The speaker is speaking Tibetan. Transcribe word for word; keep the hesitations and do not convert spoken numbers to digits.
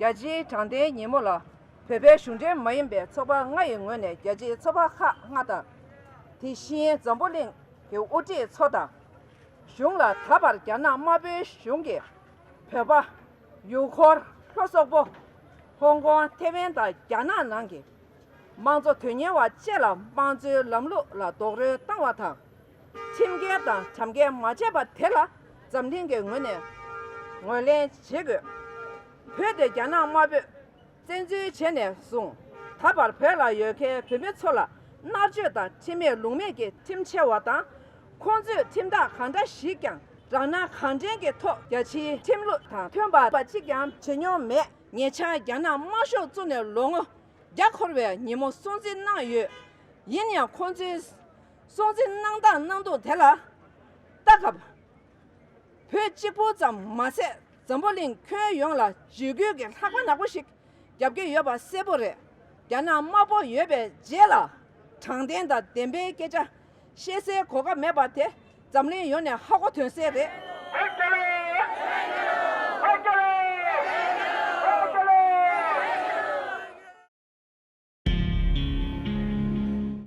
རྒྱལ་སྤྱིའི་དྲང་བདེན་ཉིན་མོ་ལ་བོད་པའི་གཞུང་འབྲེལ་མ་ཡིན་པའི་ཚོགས་པ་ལྔ་ཡི་ངོས་ནས་རྒྱལ་སྤྱིའི་ཚོགས་པ་ཁག་ལྔ་དང་། དེ་བཞིན་འཛམ་བུ་གླིང་གི་དབུ་ཁྲིད་ཚོ་དང་། གཞུང་ལ་ད་བར་རྒྱ་ནག་དམར་པོའི་གཞུང་གིས་བོད་པ། ཡུ་གུར། ལྷོ་སོག་པོ། ཧོང་ཀོང་། ཐེ་ཝན་དང་རྒྱ་ནག་ནང་གི་དམངས་གཙོ་དོན་གཉེར་བ་བཅས་ལ་དམངས་གཙོའི་ལམ་ལུགས་ལ་རྡོག་རོལ་བཏང་བ་དང་། ཁྲིམས་འགལ་དང་དམ་འགལ་མ་བྱས་པ་དེ་ལ་འཛམ་གླིང་གི་ངོས་ནས་ངོས་ལེན་བྱེད་དགོས། བོད་དེ་རྒྱ་ནག་དམར་པོས་བཙན་འཛུལ་བྱས་ནས་བཟུང་ད་བར་བོད་ལ་ཡོད་མཁན་བོད་མི་ཚོ་ལ་མནར་གཅོད་དང་ཁྲིམས་མེད་ལུགས་མེད་ཀྱི་ཁྲིམས་ཆེ་བ་དང་། ཁོང་ཚོས་ཁྲིམས་ཐག་གང་འདྲ་ཞིག་ཀྱང་། རང་སྣང་གང་དྲན་གྱི་ཐོག་རྒྱ་ཆེའི་ཁྲིམས་ལུགས་དང་མཐུན་པ་གཅིག་ཀྱང་བྱེད་མྱོང་མེད། ཉེ་ཆར་རྒྱ་ནག་དམར་ཤོག་བཙུགས་ནས་ལོ་ངོ་བརྒྱ་འཁོར་བའི་ཉིན་མོ་སྲུང་བརྩི་གནང་ཡོད། ཡིན་ཡང་ཁོང་ཚོའི་སྲུང་བརྩི་གནང་སྟངས་གནང་སྟངས་དེ་ལ་ལྟ་སྐབས། བོད་གཅིག་པུ་ཙམ་མ་ཟད་འཛམ་བུ་གླིང་ཁྱོན་ཡོངས་ལ་འཇིགས་སྐུལ་གྱི་ལྷག་པ་ནག་པོ་ཞིག་རྒྱབ་ཀྱི་ཡོད་པ་གསལ་པོ་རེད། རྒྱ་ནག་དམར་པོ་ཡོད་པའི་རྗེས་ལ་དྲང་བདེན་དང་བདེན་པའི་སྐད་ཆ་བཤད་སའི་གོ་སྐབས་མེད་པ་དེ་འཛམ་གླིང་ཡོངས་ནས་ཧ་གོ་དོན་གསལ་རེད།